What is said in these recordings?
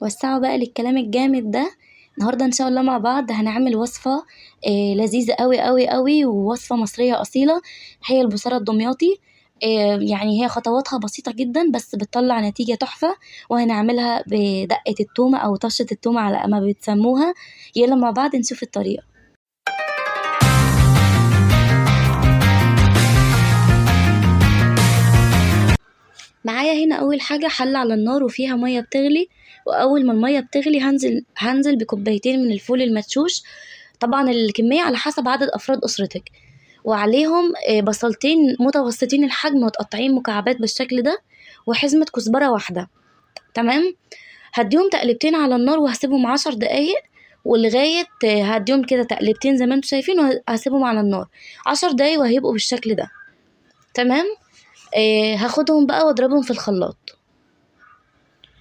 وسعوا بقى للكلام الجامد ده. النهارده ان شاء الله مع بعض هنعمل وصفه لذيذة قوي قوي قوي، ووصفه مصرية اصيلة، هي البصاره الدمياطي. يعني هي خطواتها بسيطة جدا بس بتطلع نتيجة تحفة، وهنعملها بدقة التومه او طشه التومه على ما بتسموها. يلا مع بعض نشوف الطريقة. معايا هنا اول حاجة حله على النار وفيها مية بتغلي، واول ما المية بتغلي هنزل بكوبايتين من الفول المدشوش، طبعا الكمية على حسب عدد افراد اسرتك، وعليهم بصلتين متوسطين الحجم متقطعين مكعبات بالشكل ده، وحزمه كزبره واحدة. تمام، هديهم تقلبتين على النار وهسيبهم 10 دقايق، ولغاية هديهم كده تقلبتين زي ما انتم شايفين، وهسيبهم على النار 10 دقايق وهيبقوا بالشكل ده. تمام، هاخدهم بقى واضربهم في الخلاط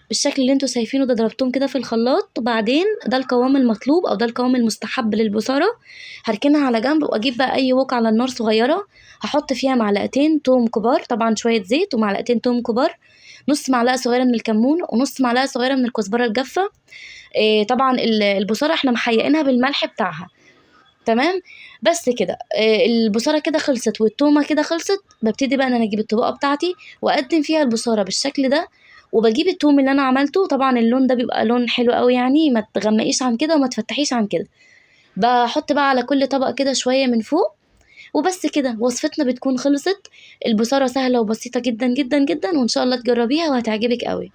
بالشكل اللي انتوا شايفينه ده. ضربتهم كده في الخلاط، وبعدين ده القوام المطلوب او ده القوام المستحب للبصاره. هركنها على جنب واجيب بقى اي وك على النار صغيرة، هحط فيها معلقتين توم كبار، طبعا شوية زيت ومعلقتين توم كبار، نص معلقه صغيرة من الكمون، ونص معلقه صغيرة من الكزبره الجافه. طبعا البصاره احنا محيقينها بالملح بتاعها. تمام، بس كده. البصاره كده خلصت والتومه كده خلصت. ببتدي بقى ان انا اجيب الطبقة بتاعتي واقدم فيها البصاره بالشكل ده، وبجيب التوم اللي انا عملته. طبعا اللون ده بيبقى لون حلو قوي، يعني ما تغمقيش عن كده وما تفتحيش عن كده. بحط بقى على كل طبق كده شوية من فوق، وبس كده وصفتنا بتكون خلصت. البصاره سهلة وبسيطة جدا جدا جدا، وان شاء الله تجربيها وهتعجبك قوي.